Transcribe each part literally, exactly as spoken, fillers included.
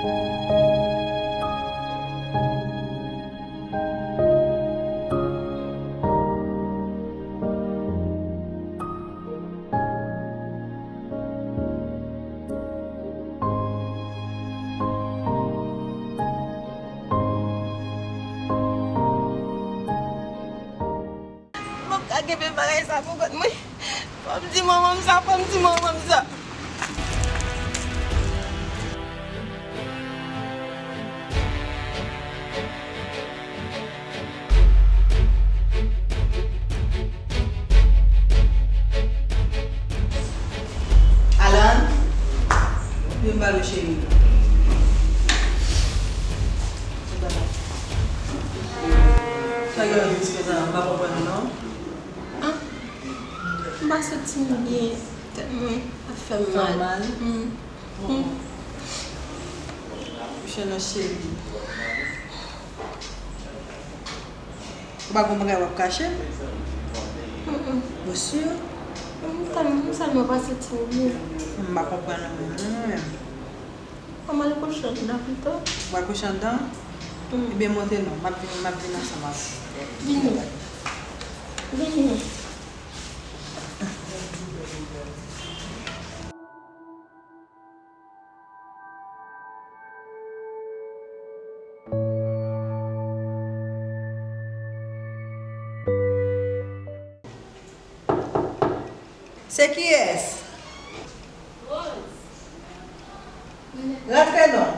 M p ap ka kenbe bagay sa pou kont mwen. Fò m di manman m sa, fò m di manman m sa. Alan, vin ba l wi cheri. Sa gen nan dispo sa, m pa konprann non. Ah, m pa santi m byen, tèt mwen ap fè m mal. Fè w mal? Mm. Mm. Kouche non cheri. Ou pa gen bagay w ap kache? Mm, mm. Ou si? Mm, tèlman, m sèlman pa santi m byen. M pa konprann ou menm non, mwen menm. An m al kouche anndan pito. Ou al kouche anndan? Mm. Ebyen monte non, m ap vin, m ap vin ansanm avè w. Vini. Vini. Se kiyès? Rantre non.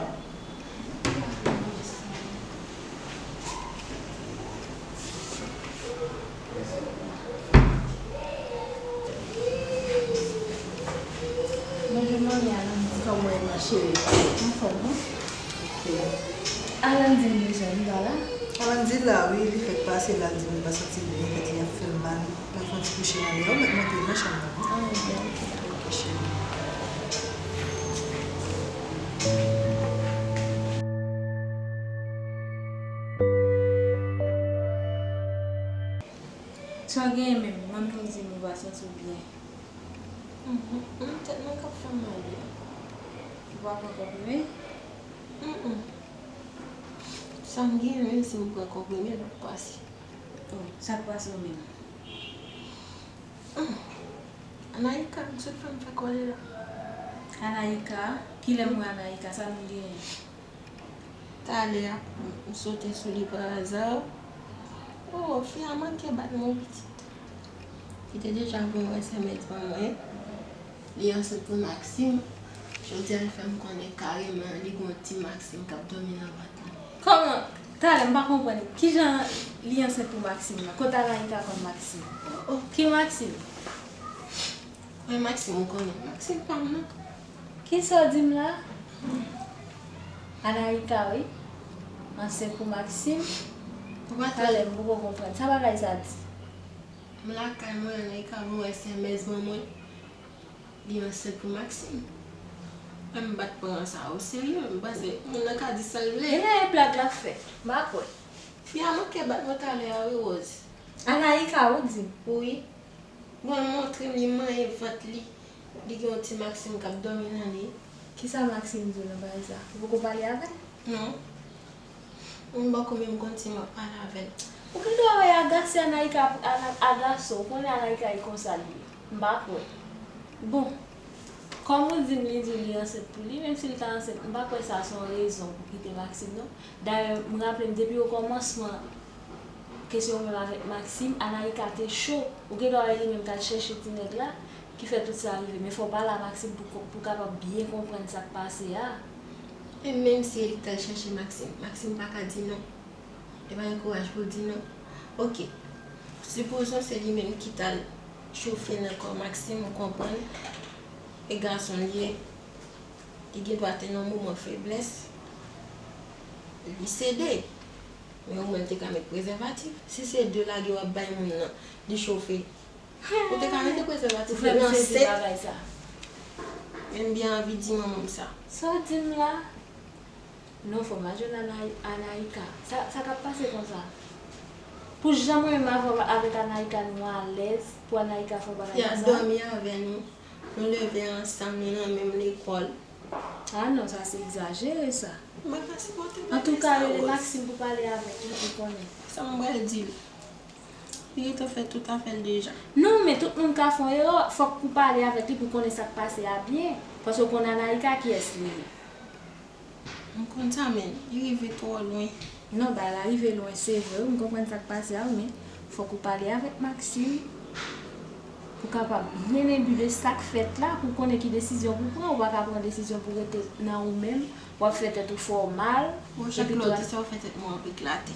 Bonjou manmi Alan. Kòman w ye ma cheri? Anfòm non? Ok. Alan di m bezwen m pa la? Alan di la wi, li fèk pase la, di m li pa santi l byen, tèt li ap fè l mal. Pral fè yon ti kouche nan lè yo, mèt monte nan chanm nan. Ah, byen, ok, dakò. Ok, cheri. Sa w genyen menm? Manmi w di m ou pa santi w byen. Mhm, mhm, tèt mwen k ap fè m mal wi. Ou pa pran konprime? Mhm. Sa m genyen menm si m pran konprime l p ap pase. Oh, sa k pase w menm? Hmm. Anayika, m sot fè m fè kòlè la. Anayika? Kilè m wè Anayika? Sa nou genyen? Talè a, m sote sou li pa aza. Oh, fi a manke bat mwen pitit. Li te deja voye yon S M S ban mwen. Li ansent pou Maxime. Jodi a, li fè m konnen kareman li gen yon ti Maxime k ap dòmi nan vant li. Kòman? Talè, m pa konprann. Kijan li ansent pou Maxime nan? Kote Anayika konn Maxime? Oh, oh. Ki Maxime? Men Maxime, ou konnen. Maxime pa m nan. Kisa w di m la? Anayika, wi. Ansent pou Maxime. Ou pa tande? Talè, m poko konprann. Sa bagay sa di? M lakay mwen, Anayika voye S M S ban mwen. Li ansent pou Maxime. Mwen m pa t pran sa o serye, m panse moun nan ka di sa l vle. Genlè e blag l ap fè. M pa kwè. Fi a manke bat mwen talè a wi, Rose. Anayika, ou di? Wi. Bon, l montre m li manyen vant li. Li gen yon ti Maxime k ap dòmi nan li. Kisa Maxime di w nan bagay sa? Ou poko pale avè l? Non. M poko menm konn si m ap pale avè l. Ou gen dwa wè agase Anayika ap, a, agase w. Ou konnen Anayika e konsa li ye. M pa kwè. Bon, kòm ou di m li di w li ansent pou li, menm si l ta ansent, m pa kwè sa se yon rezon pou kite Maxime non. Dayè, m raple m depi okòmansman kesyon w menm avèk Maxime, Anayika te cho. Ou gen dwa wè li menm k al chèche ti nèg la, ki fè tout sa rive. Men fò w pale a Maxime pou, pou w kapab byen konprann sa k pase a. E menm si e li k t al chèche Maxime, Maxime pa ka di non. Li pa gen kouraj pou l di non. Oke. Sipozon se li menm ki t al chofe nan kò Maxime, ou konprann. E gason l ye. Li gen dwa te nan yon moman feblès. Li sede. Men omwen li te ka met prezèvatif. Si se de lage w ap bay moun nan, li chofe. Ou te ka mete prezèvatif. Ou fè m sezi bagay sa. Men m byen anvi di manman m sa. Sa w di m la? Non, fò m al jwenn Ana-, Anayika. Sa, sa k ap pase konsa? Pou jan mwen menm avè, avèk Anayika nou alèz, pou Anayika fè yon bagay konsa? Li ap dòmi avè nou. Nou leve ansanm, nou nan menm lekòl. Ah non, sa se egzajere sa. Mwen pa sipòte bagay sa, Rose. Antouka, rele Maxime pou pale avèk li pou konnen. Sa m pral di l. Li gentan fè tout afè l deja. Non, men tout moun ka fè yon erè. Fòk ou pale avèk li pou konnen sa k pase a byen. Paske w konn Anaïka kiyès li ye. M konn sa, men li rive twò lwen. Non, bagay la rive lwen, se vre, wi, m konprann sa k pase a, wi, men fòk ou pale avèk Maxime pou kapab mennen bi de sa k fèt la, pou konnen ki desizyon pou pran. Ou pa ka pran desizyon pou rete nan ou menm, w ap fè tèt ou fè w mal. Bon, chak lè w di sa, w fè tèt mwen ap eklate.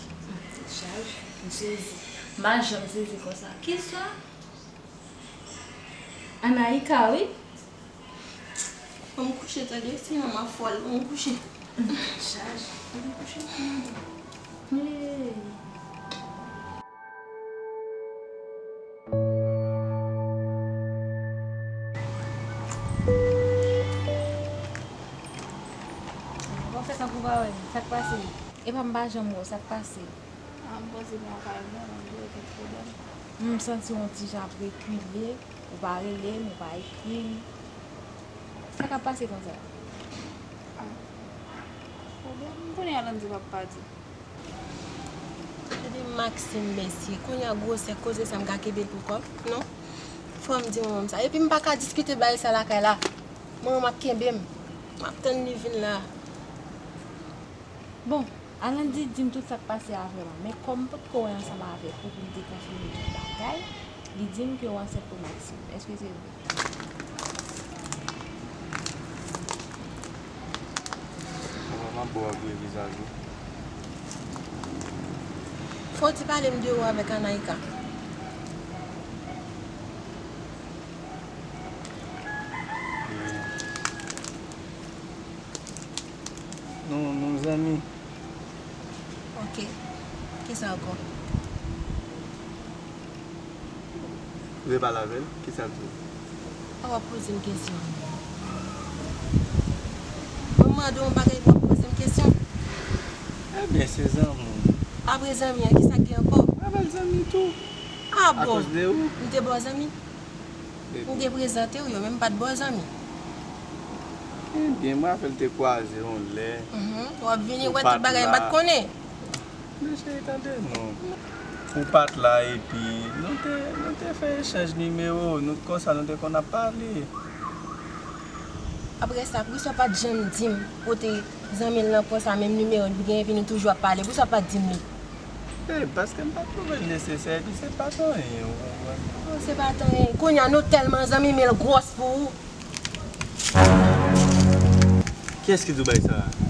Chaj, m sezi. M pa janm sezi konsa. Kisa? Anaïka, wi. Ban m kouche, tande, sinon m ap fòl. Ban m kouche. Chaj. Ban m kouche, tande. Hey. Bon, fè tankou w pa wè m. Sa k pase? Epa m pa janm wè w. Sa k pase? Ah, m panse m lakay mwen, m dwe gen pwoblèm. M santi w yon ti jan ap rekile, ou pa rele m, ou pa ekri m. Sa k ap pase konsa? Ah, pwoblèm, m konnen Alandy p ap pati. Tande Maxime, mesye, kounye a gwosè koze sa m ka kenbe l pou kò m, non? Fò m di manman m sa. Epi m pa ka diskite bagay sa lakay la. Manman m ap kenbe m. M ap tann li vin la. Bon, Alandy di m tout sa k pase a vrèman, men kòm m potko wè ansanm avèk ou pou m te konfime tout bagay, li di m ke w ansent pou Maxime. Èske se vre? Mwen, m ap ba w ap vye vizaj ou. Fò w ti pale m de ou avèk Anaïka. Nou, nou zanmi. Ok. Kisa ankò? Ou te pale avè l? Kisa l di w? A, w ap poze m kesyon. Mwen mande w yon bagay, w ap poze m kesyon? Ebyen, se zanmi w. Apre zanmi an, kisa k gen ankò? Mwen avè l zanmi tou. A bon? Akoz de ou? M te ba w zanmi? M te prezante w yo, men m pa t ba w zanmi. Ebyen, mwen avè l te kwaze yon lè. Mhm. W ap vini wè tout bagay m pa t konnen. Men cheri, tande non. Ou pa t la, epi nou te, nou te fè echanj nimewo, nou konsa nou te konn ap pale. Apre sa, poukisa w pa t janm di m kote zanmi l lan pran sa menm nimewo l gen, epi nou toujou ap pale? Poukisa w pa t di m li? E, paske m pa t twouve l nesesè, epi se pa t anyen, ou konprann? Oh, se pa t anyen. Kounye a nou tèlman zanmi, men l gwòs pou ou. Kiyès ki di w bagay sa a?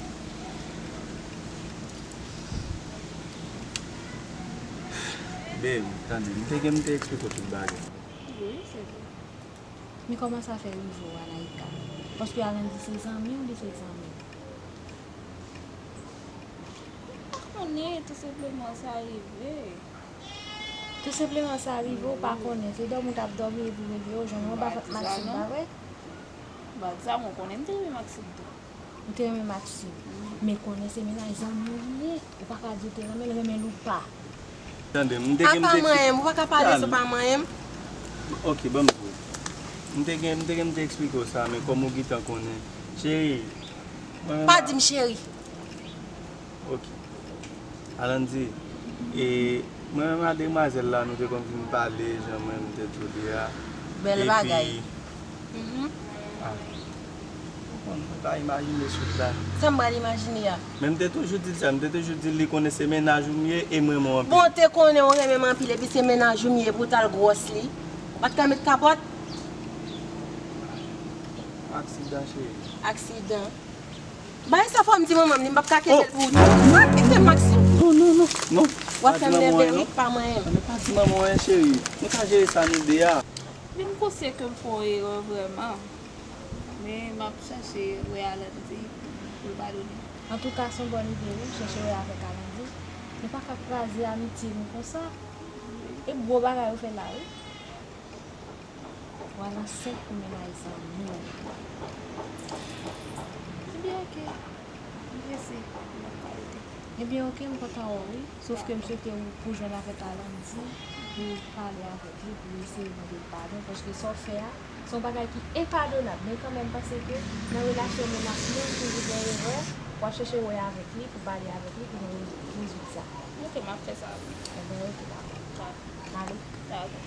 Babe, tande, m te gen, m te eksplike w tout bagay. Wi, se vre. Men kòman sa fè rive w, Anaïka? Paske Alandy se zanmi w, li se zanmi w. M pa konnen, tou senpleman sa rive. Tou senpleman sa rive, w pa konnen. Se dòmi w t ap dòmi epi w reveye w, jwenn yon ba Maxime, pa vre? M pa di sa, mwen konnen m te renmen Maxime tou. Ou te renmen Maxime. Men konnen se mennaj zanmi w li ye. Ou pa ka di w te renmen l, renmen l ou pa. Tande, m te gen, m te... A pa manyen m, ou pa ka pale san pa manyen m. Ok, ban m di w. M te gen, m te gen, m te eksplike w sa, men kòm ou gentan konnen. Cheri, mwen... Pa di m cheri. Ok. Alandy, e, mwen menm ak demwazèl la, nou te konn vin pale, jan mwen m te di w li a. Bèl bagay. Epi, mhm. Ah. Ou konn, mwen pa imajine swit la. Sa m pral imajine a? Men m te toujou di l sa, m te toujou di l li konnen se mennaj ou m ye e m renmen w anpil. Bon, w te konnen w renmen m anpil epi se mennaj ou m ye pou w t al gwòs li. Ou pa t ka met kapòt? Aksidan, cheri. Aksidan. Bagay sa fò m di manman m li, m p ap ka kenbe l pou ou. Oh, non. Ah, kite m, Maxime. Non, non, non, non. W ap fè m nève, wi, pa manyen m. Pa di manman w anyen, cheri. Nou ka jere sa nou de a. Vin konsyan ke m fè yon erè vrèman. Men m ap chache wè Alandy pou l padone m. Antouka, se yon bòn ide, wi, chèche wè avèk Alandy. Nou pa ka kraze amitye nou konsa. E gwo bagay ou fè la, wi. W al ansent pou mennaj zanmi w. Ebyen, oke. M prese. M ap ka rete. Ebyen, oke, m kontan wè w, wi. Sof ke m swete w pou jwenn avèk Alandy, pou w pale avèk li, pou w eseye mande l padon, paske sa w fè a, Se yon bagay ki enpadonab, men kanmenm, m panse ke nan relasyon moun ak moun, toujou gen erè, w ap chèche wè avèk li, pou pale avèk li, pou nou rezoud sa. Ok, m ap fè sa. Enben, ok, dakò. N ale. Dakò.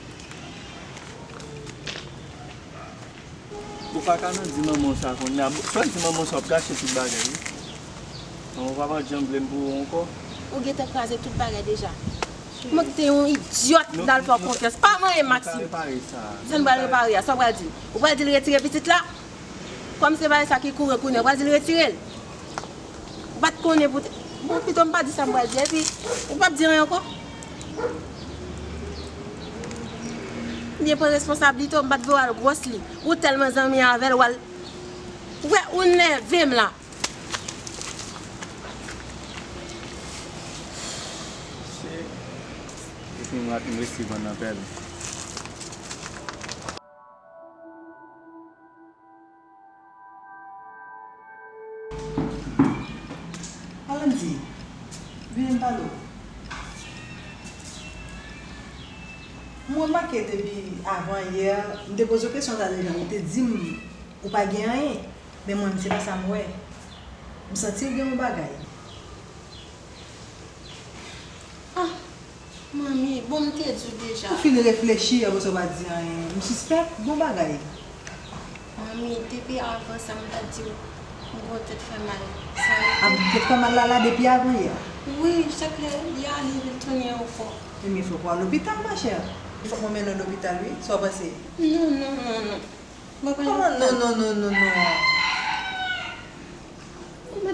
Ou pa ka nan di manman w sa kounye a. Swa di manman w sa, w ap gache tout bagay, wi. Manman w pa p ap janm vle m pou ou ankò. Ou gentan kraze tout bagay deja. Mwen ki te yon idyòt ki t al fè w konfyans. Pa manyen Maxime. Sa n pral repare a? Sa w pral di? Ou pral di l retire pitit la? Kòm se bagay sa ki kouran kounye a, ou pral di l retire l? Ou pa t konnen pou te, bon, pito m pa di sa m pral di, epi ou p ap di anyen ankò. Byen pran responsablite w, m pa t vle w al gwòs li. Ou tèlman zanmi avè l, w al, ou wè, ou nève m la. Shit. Epi m rat m resi pran nan pèl. Alandy, vini m pale w. M remake depi avan yè, m te poze w kesyon sa deja, ou te di m ou pa gen anyen. Men mwen, se pa sa m wè. M santi w gen yon bagay. Ah, manmi, bon, m te di w deja. Ou fin reflechi, apre sa w pa di anyen. M sispèk, bon bagay. Manmi, depi avan sa, m ta di w, m gen yon tèt fè mal. Sa rete. Ap tèt fè mal la, la, depi avan yè? Wi, chak lè li ale, vin tounen ankò. Ebyen, fòk w al lopital, machè. Fòk mwen mennen w lopital, wi. Sa w panse? Non, non, non, non. Mwen pa... Kòman non, non, non, non, non?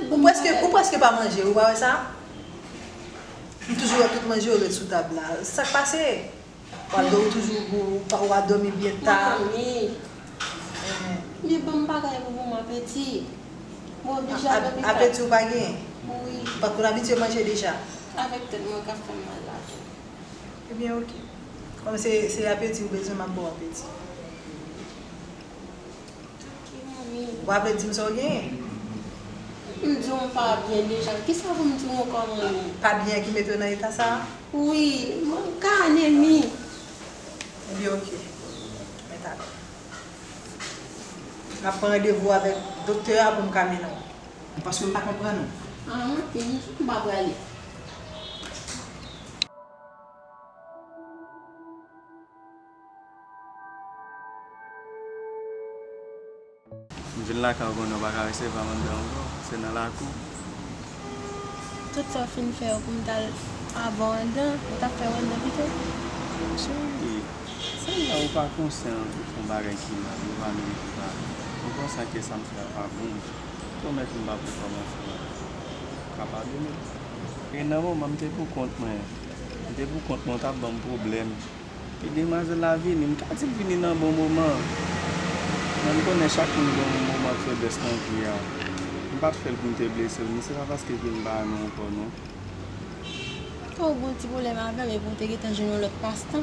Ou prèske, ou prèske pa manje, ou pa wè sa? M toujou wè tout manje yo ret sou tab la. Sa k pase? W ap dòmi, ou toujou gou, ou pa, w ap dòmi byen ta. Manmi. Enhen. Men ban m bagay pou bon apeti. Mwen oblije al lopital. Apeti ou pa gen? Wi. Ou pa t konn abitye manje deja? Avèk tèt mwen k ap fè m mal la. Ebyen, oke. Kòm se, se apeti ou bezwen, m ap ba w apeti. Oke, manmi. Ou pa vle di m sa w genyen? M di w m pa byen deja. Kisa pou m di w ankò, manmi? Pa byen ki mete w nan eta sa a? Wi, mwen ka anemi. Ebyen, oke. Mwen ta... M ap pran randevou avèk doktè a pou m ka mennen w. Paske m pa konprann ou. Anhan, m pa prale. M vin lakay ou konnen ou pa ka resevwa m anndan ankò, se nan lakou. Tout sa w fin fè yo pou m t al avè w anndan, ou t ap fè w anndan pito? Cheri, se lè ou pa konsyan ou fè yon bagay ki mal, ou pa merite padon. Ou konsyan ke sa m fè a pa bon. Pwomèt m p ap rekòmanse l ankò. Ou ka padone m. E nan moman m te pou kont mwen, m te pou kont mwen, ou t ap ban m pwoblèm. E demwazèl la vini, m ka di l vini nan bon moman. Men m konnen chak moun gen yon moman feblès nan vi a. M pa t fè l pou m te blese w, ni se pa paske ke m pa renmen w ankò, non. Ke w gen yon ti pwoblèm avè m, epi w te gentan jwenn yon lòt pastan.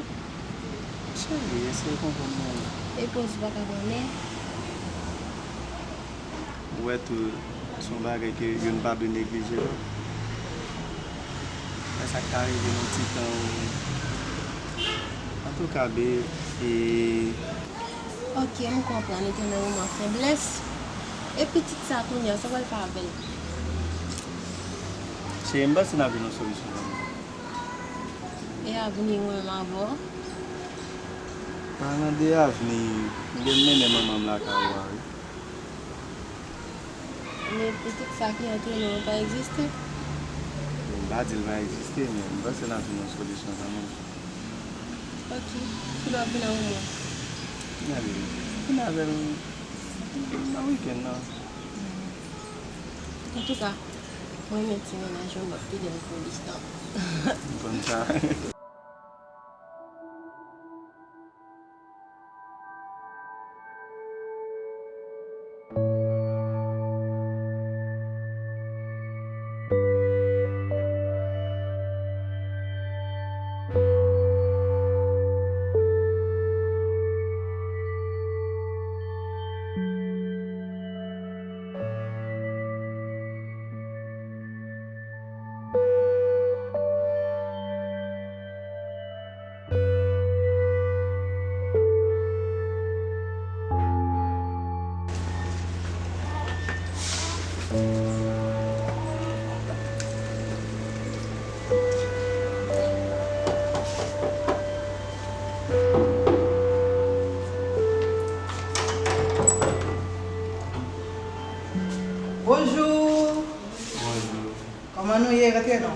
Cheri, eseye konprann mwen. E koz ou pa ka konnen. Ou wè tou, se yon bagay ke youn pa dwe neglije lòt. Men sa k ka rive nan ti tan ou. Antouka, be, e... Ok, m konprann, ou te nan moman feblès. E pitit sa kounye a, sa w pral fè avè l? Cheri, m panse n ap jwenn yon solisyon kanmenm. E avni mwen menm avè w? Palan de avni, m gen mennen manman m lakay ou a, wi. Men pitit sa ki antre nou an pa egziste? Bon, m pa di l pa egziste, men m panse n ap jwenn yon solisyon kanmenm. Ok, kilè w ap vin avè mwen? Vin avè l, vin avè l nan wikenn nan. Antouka, mwen renmen ti mennaj yo, m ap pile l pou listan. M konn sa. Kòman nou ye? Rantre non.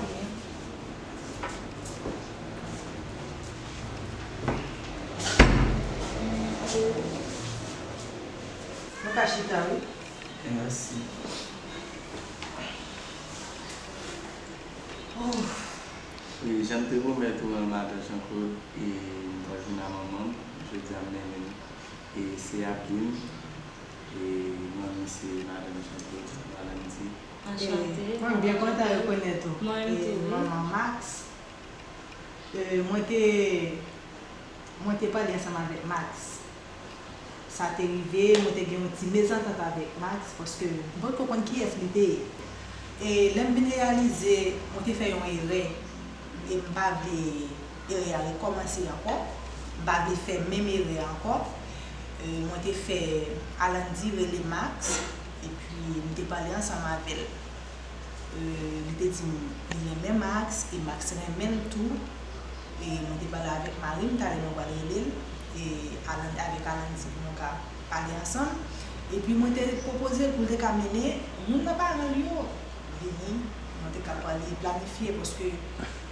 Nou ka chita, wi. Mèsi. Wi, jan m te pwomèt ou an, madan Jean-Claude, e m pral vin a manman m. Jodi a, m mennen l. E se Abline. E manmi se madanm Jean-Claude, Valendy. Anchante. Mwen byen kontan rekonèt ou. Mwen tou, wi. Manman Max. E, mwen te, mwen te pale ansanm avèk Max. Sa te rive, mwen te gen yon ti mezantant avèk Max, paske m potko konn kiyès li te ye. E lè m vin reyalize, mwen te fè yon erè, e m pa vle erè a rekòmanse ankò, m pa vle fè menm erè a ankò. E mwen te fè Alandy rele Max, epi m te pale ansanm avè l. E, li te di m li renmen Max, e Max renmen l tou. E mwen te pale avèk mari m talè, mwen pral rele l, e Alan, avèk Alandy pou nou ka pale ansanm. Epi mwen te pwopoze l pou l te ka mennen youn nan paran l yo vini, nou te ka pale planifye, paske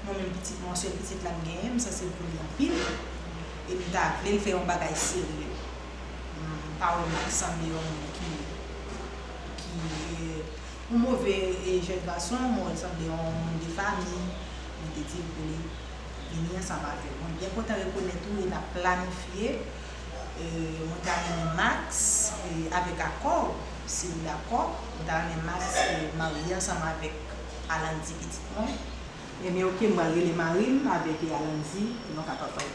mwen menm pitit mwen, sèl pitit la m genyen, m sanse pou li anpil, e m ta vle l fè yon bagay serye. M pa wè Max sanble yon moun ki, ki, e, yon move, e, jèn gason, mwen wè l sanble yon moun de fanmi. Mwen te di l pou li vini ansanm avè l. Mwen byen kontan rekonèt ou e n ap planifye. E, mwen ta renmen Max, e, avèk akò w, si w dakò, mwen ta renmen Max, e, marye ansanm avèk Alandy, pitit mwen. Ebyen, oke, m pral rele mari m avèk, e, Alandy pou nou ka pale.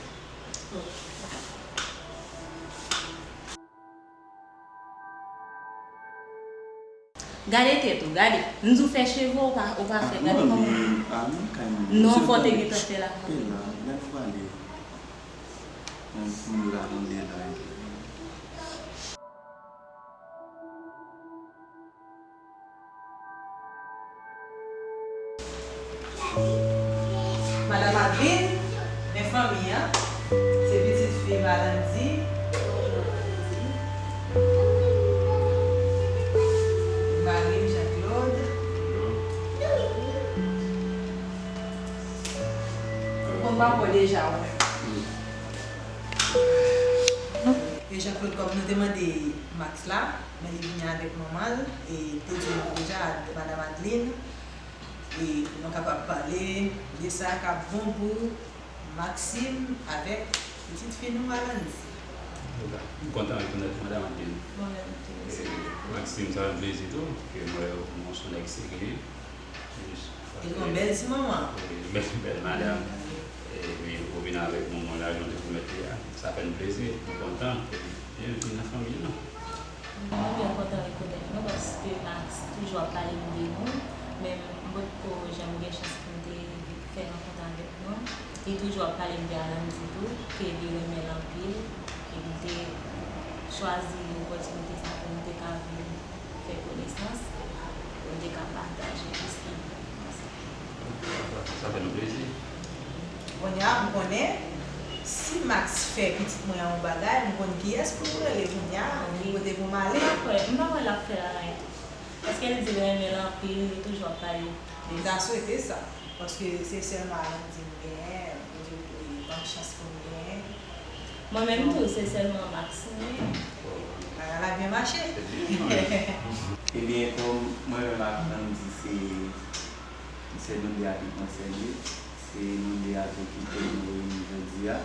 Gade tèt ou, gade. M di w fè cheve, ou pa, ou pa fè. Gade kòman. Non, fò w te gentan fè l avan. Lè nou pale, mwen, mwen la tande la. Madanm Adeline, men fanmi an, se pitit fi Valandy, mari m Jean Claude. Ou konn papa w deja ou menm. E Jean Claude, kòm nou te mande Max la, men li vini avèk manman l, e li te di nou deja, madanm Adeline, e pou nou kapab pale de sa k ap bon pou Maxime avèk pitit fi nou Alandy. M kontan rekonèt ou, madanm Adeline. Mwen menm tou. E Maxime, sa fè m plezi tou, ke m wè ou, ou se yon nèg serye. Li gon bèl ti manman. Wi, bèl, bèl madanm. E, men ou vin avèk manman la, jan w te pwomèt li a. Sa fè n plezi, nou kontan. Byenvini nan fanmi nou. Mwen byen kontan rekonèt nou, paske Max toujou ap pale m de nou, men m potko janm gen chans pou m te fè rankont avèk nou. Li toujou ap pale m de Alandy tou, ke li renmen l anpil, e li te chwazi opòtinite sa pou nou te ka vin fè konesans, pou nou te ka pataje plis lanmou ansanm. Sa fè nou plezi. Kounye a, m konnen, si Max fè pitit mwen an yon bagay, m konn kiyès pou m rele kounye a, m konn kote pou m ale. Apre, m pa kwè l ap fè l anyen. Paske l di l renmen l anpil, li toujou ap pale. M ta swete sa, paske se sèlman Alandy m genyen, Bondye ban m chans pou m genyen. Mwen menm tou, se sèlman Max m genyen. Bagay la byen mache. Ebyen, kòm mwen menm ak Alandy se, se nou de a ki konsène, se nou de a tou ki fè nou reyini jodi a.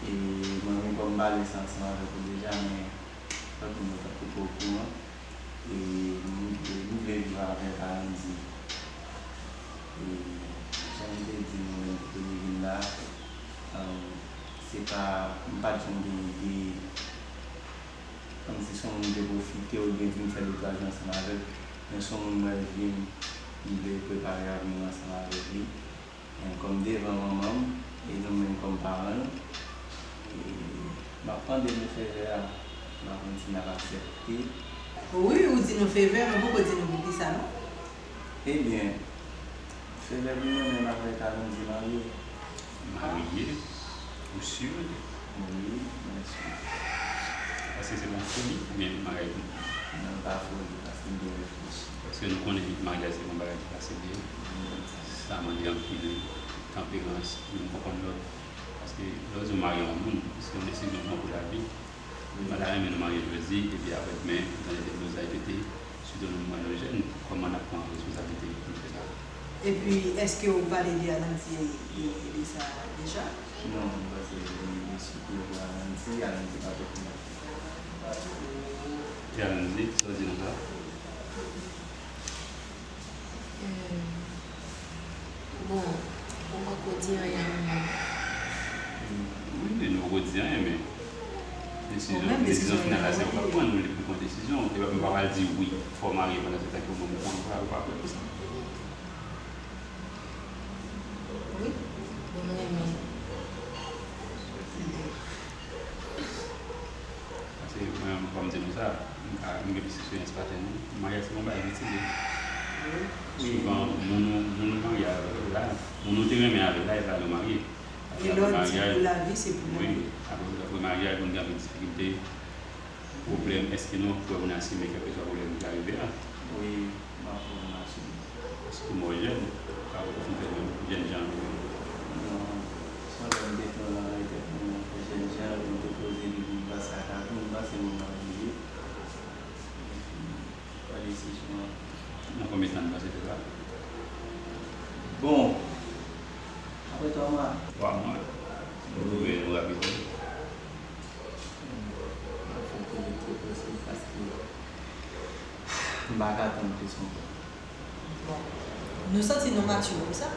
E mwen menm, kòm m pale sa ansanm avèk ou deja, men tankou nou tankou pa okouran, e nou, e nou vle viv avèk Alandy. E jan m te di nou lè m te premye vin la, um, se pa, m pa t janm gen ide, kòmsi se yon moun m te pwofite oubyen vin fè de twa jou ansanm avè l, men se yon moun m wè vin, m vle prepare avni m ansanm avèk li. Men kòm devan manman m, e nou menm kòm paran l, e m ap mande nou fè vè a, m ap kontinye ap aksepte. Wi, ou di nou fè vè, men poko di nou poukisa non. Ebyen, fè vè pou mwen menm avèk Alandy marye. Marye? Ou si? Wi, mwen si. Paske se pa foli oubyen maryaj nou? Non, pa foli, paske m byen reflechi. Paske nou konnen maryaj se yon bagay Pase byen. Sa mande anpil tanperans, youn konprann lòt. Paske lè w di w marye yon moun, se yon desizyon w pran pou lavi. Mwen ta renmen nou marye jodi, epi aprè demen, nou tande tèt nou sa pete, sitou nou mwen nou jèn, kòman n ap pran responsablite pou nou fè sa? Epi, èske w pale de Alanzi de sa deja? Non, m panse li, li siprann Alanzi, Alanzi pa twò konn. E Alanzi, sa w di nan sa? Bon, ou poko di anyen ankò. Wi, nou poko di anyen, men desizyon, desizyon final la se ou k ap pran, ou li pou pran desizyon. E pa, m pa pral di wi, fò w marye pandan se tan ke ou menm ou pa, ou pa, ou pa prè pou sa. Wi, bon, m renmen. Paske mwen, kòm m di nou sa, m ka, m gen plis eksperyans pase nou. Maryaj se yon bagay ki itilize. Souvan, moun ou, moun ou marye avè l la, moun ou te renmen avè l la, e pa l ou marye. E lè w di pou lavi, se pou lavi. Wi, apre, apre maryaj, moun gen anpil difikilte, pwoblèm, èske nou prè pou n asime kèlkeswa pwoblèm ki ka rive a? Wi, m ap prè pou m asime. Paske mwen jèn, pa pou fin fè menm jèn jan nou menm. Non, se yon lè m te pran nan tèt mwen, mwen fè jèn jan, epi m te poze li pou m pase ak atou, m pase moman an rive. Epi, pran desizyon an. Nan konbyen tan nou pase fè sa? Bon, apre twa mwa. Twa mwa. Nou twouve nou rapid wi. M ap fè l pi vit ke posib paske m pa ka tann plis ankò. Bon. Nou santi nou matire pou sa.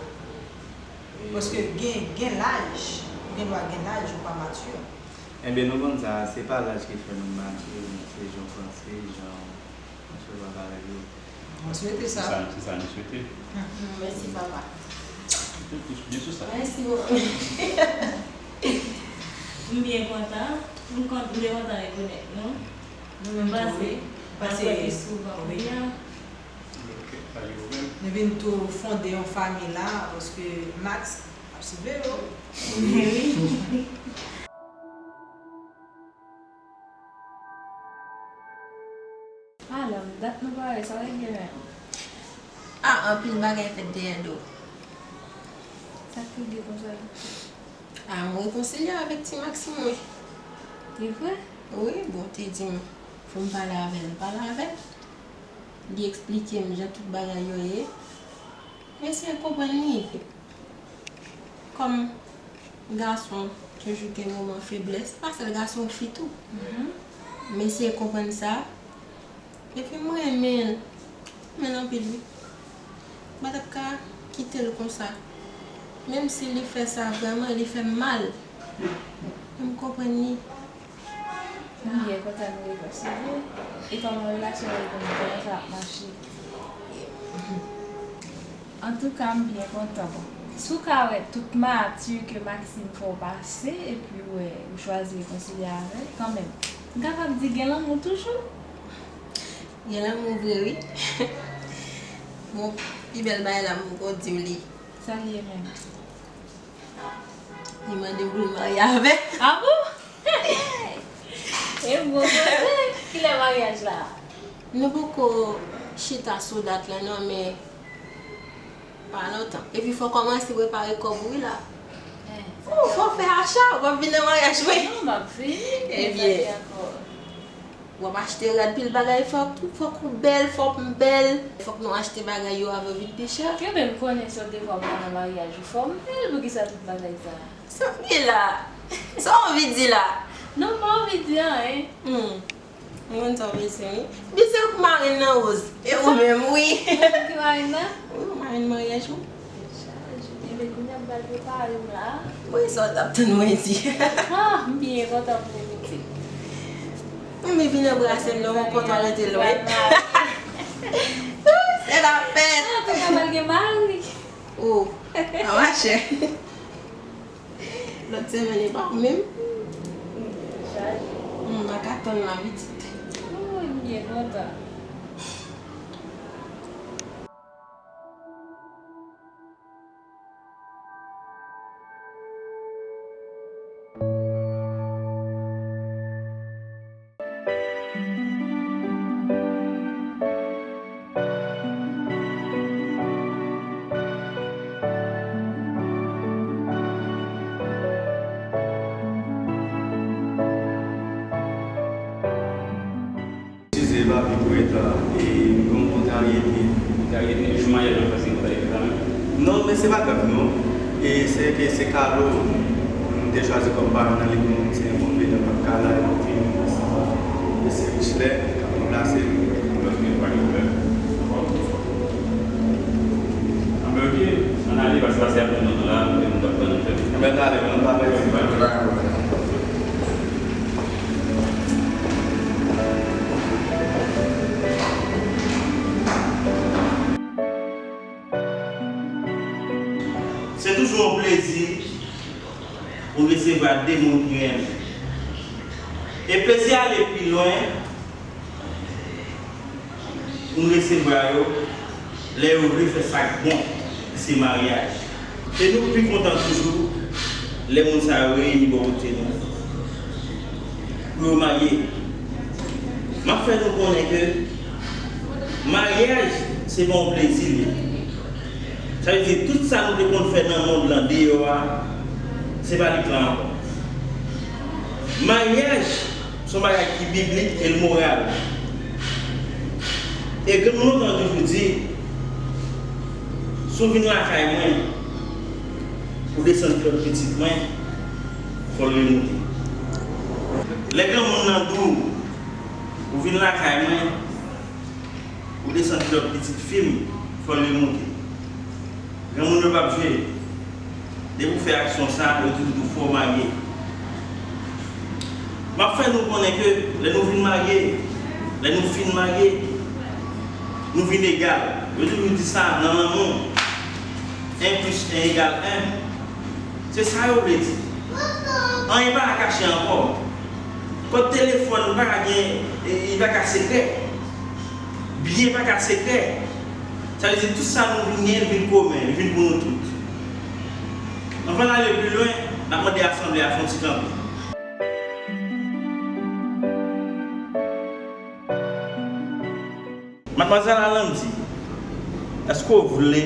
Paske gen, gen laj, ou gen dwa gen laj, ou pa matire. Enben, nou konn sa, se pa laj ki fè nou matire, men se jan w panse, jan w konsevwa bagay yo. Mwen swete sa. Se sa, se sa nou swete. Mèsi, papa. Mèsi bokou. M byen kontan. M kont-, m te kontan rekonèt nou. Nou menm tou, wi. Pase, pase plis souvan, wi. Depi n tou fonde yon fanmi la, paske Max ap siveye w. Wi. Alò, dat nou pa wè, sa w regle menm? Ah, anpil bagay fèt dèyè do. Sa k regle konsa? Ah, m rekonsilye avèk ti Maxime, wi. E vre? Wi, bon, te di m, fò m pale avè l, m pale avè l. Li eksplike m jan tout bagay yo ye. M eseye konprann li. Kòm gason toujou gen moman feblès, se pa sèl gason, fi tou. M eseye konprann sa. Epi m renmen l. M renmen l anpil, wi. M pa t ap ka kite l konsa. Menm si li fè sa vrèman, li fè m mal. Men m konprann li. M byen kontan nou rekonsilye. E kòman relasyon yo konn, kòman sa ap mache? Antouka, m byen kontan. Bon, si w ka wè tout mati ke Maxime fè w pase, epi w wè ou chwazi rekonsilye avè l, kanmenm, m kapab di gen lanmou toujou. Gen lanmou vre, wi. Bon, pi bèl bagay la, m poko di w li. Sa l ye menm? Li mande m pou l marye avè l. Ah bon? E bon koze! Kilè maryaj la? Nou poko chita sou dat la non, men pa lontan. Epi fò w kòmanse prepare kò w wi la. Oh, fò w fè acha, w ap vin nan maryaj wi. Non, m ap vini. Ebyen. W ap achte rad, pil bagay, fòk, fòk ou bèl, fòk m bèl. Fòk nou achte bagay yo avè yo vin pi chè. Yo menm konnen se w te vwa pran nan maryaj ou, fò m bèl, poukisa tout bagay sa? Sa w ye la? Sa w anvi di la? Non, m pa anvi di anyen. Hmm. Mwen konn sa w vle di wi. Byen se ou k marenn nan, Rose. E ou menm, wi. Ou ki marenn nan? Wi, ou marenn maryaj ou. Chaje. Ebyen, kounye a m pral prepare m la. Wi, sa w t ap tann mwen di. Ah, m byen kontan pou ou, pitit. Wi, men vin anbrase m non, mwen kontan rete lwen. Se la fèt. Ah, tonton pral gen mari. Oh, a machè. Lòt semèn e pa ou menm. Chaje. Hmm, m pa ka tann la pitit. Wi, m byen kontan. Se pa grav non. E se ke se Carlo nou te chwazi kòm paran nan legliz nou, se yon konvenyan pa t ka la, epi se Richler k ap ranplase l. Anben, ok, ann ale, paske pase ap tann nou la, nou t ap tann nou fè. Anben, n ale, nou pa pèdi. Se toujou yon plezi pou resevwa de moun ki renmen. E plezi a ale pi lwen pou n resevwa yo lè yo vle fè sa k bon, ki se maryaj. E nou pi kontan toujou lè moun sa yo reyini bò kote nou pou yo marye. M ap fè nou konnen ke maryaj, se pa yon plezi l ye. Sa vle di, tout sa nou te konn fè nan mond lan deyò a, se pa li k la ankò. Maryaj se yon bagay ki biblik e l moral. E granmoun lontan toujou di, si w vin lakay mwen, ou desann kilòt pitit mwen, fò l remoute. Lè granmoun nan di w, ou vin lakay mwen, ou desann kilòt pitit fi m, fò l remoute. Granmoun yo p ap jwe. Depi w fè aksyon sa, yo toujou di w fò w marye. M ap fè nou konnen ke lè nou vin marye, lè nou fin marye, nou vin egal. Yo toujou di sa nan lanmou, un plus un égale un. Se sa yo vle di. Anyen pa ka kache ankò. Kòd telefòn pa ka gen, e, li pa ka sekrè. Byen pa ka sekrè. Sa vle di tout sa nou vin gen, li vin komen, li vin pou nou tout. Anvan n ale pi lwen, n ap mande asanble a fè yon ti kanpe. Madmwazèl Alandy, èske w vle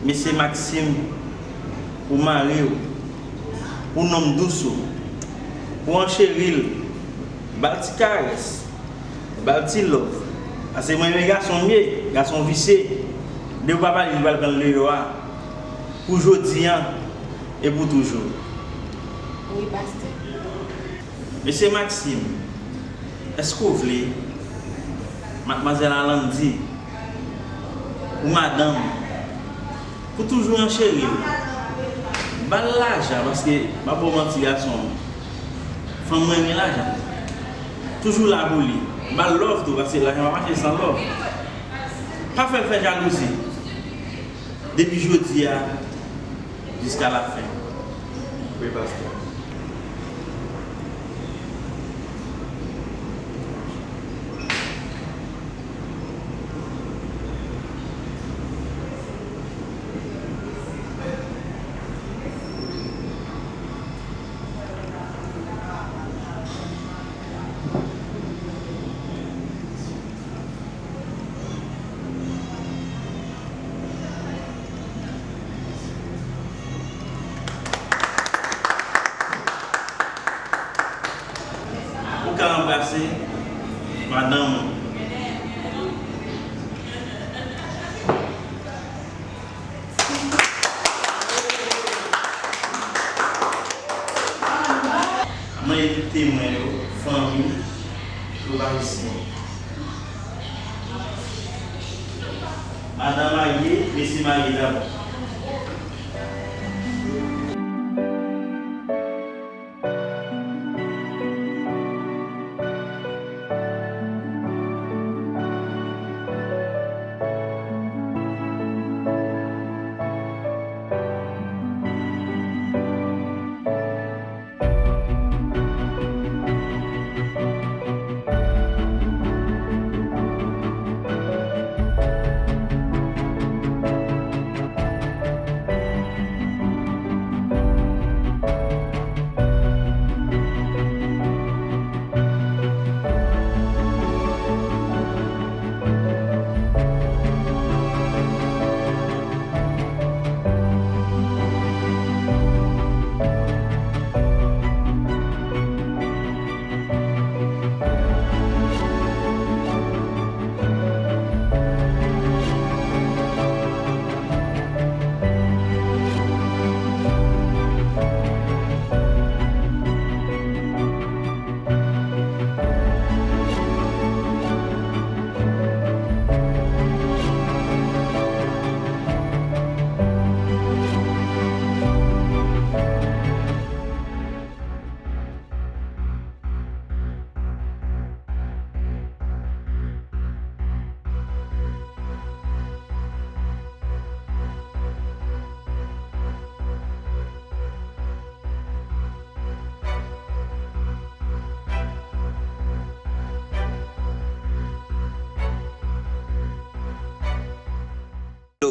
mesye Maxime pou mari w, pou nonm dous ou, pou ancheri l, ba l ti karès, ba l ti love? Paske mwen renmen gason m ye, gason visye. Depi w pa ba li, li pral pran l deyò a. Pou jodi a e pou toujou. Wi, pastè. Mesye Maxime, èske w vle Madmwazèl Alandy pou madanm, pou toujou ancheri l? Ba l lajan, paske m ap ba w manti, gason m, fanm mwen renmen lajan. Toujou la pou li. Ba l love tou, paske lajan pa mache san love. Pa fè l fè jalouzi. Depi jodi a, jiska lafen. Wi, pastè. Ou ka anbrase madanm ou. Mande tout temwen yo, fanmi, pou pa rete. Madanm marye, mesye marye dabò.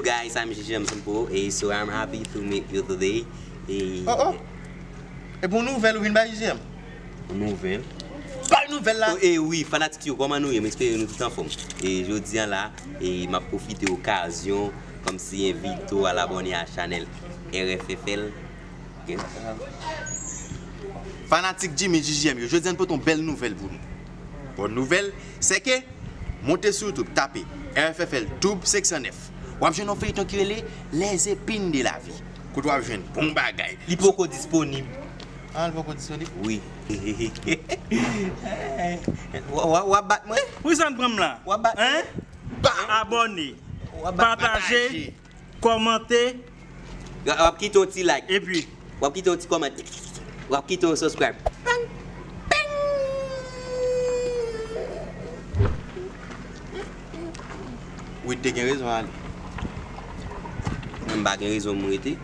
Guys, I'm J J M Sampo, and so I'm happy to meet you today. E Oh, oh. E pou nouvèl ou vin bay J J M? Nouvèl. Bay nouvèl la. Oh, e wi, fanatik yo, kòman nou ye? M espere nou tout anfòm. E jodi a la, e m ap pwofite okazyon kòmsi envite w al abòne a chanèl R F F L. Ok? Fanatik Jimmy J J M yo, jodi a n pote yon bèl nouvèl pou nou. Bòn nouvèl, se ke monte sou YouTube, tape R F F L Tube senk san nèf. W ap jwenn yon feyton ki rele Les Épines de la Vie. Kote w ap jwenn bon bagay. Li poko disponib. Ah, li poko disponib? Wi. W ap bat mwen? Pou sa n pran m la? W ap bat mwen? Hein? Abòne, W ap bat pataje, kòmante, W ap kite yon ti like. Epi W ap kite yon ti kòmantè. W ap kite yon subscribe. Pang! Pang! Wi, te gen rezon ale. Mwen m pa gen rezon m rete.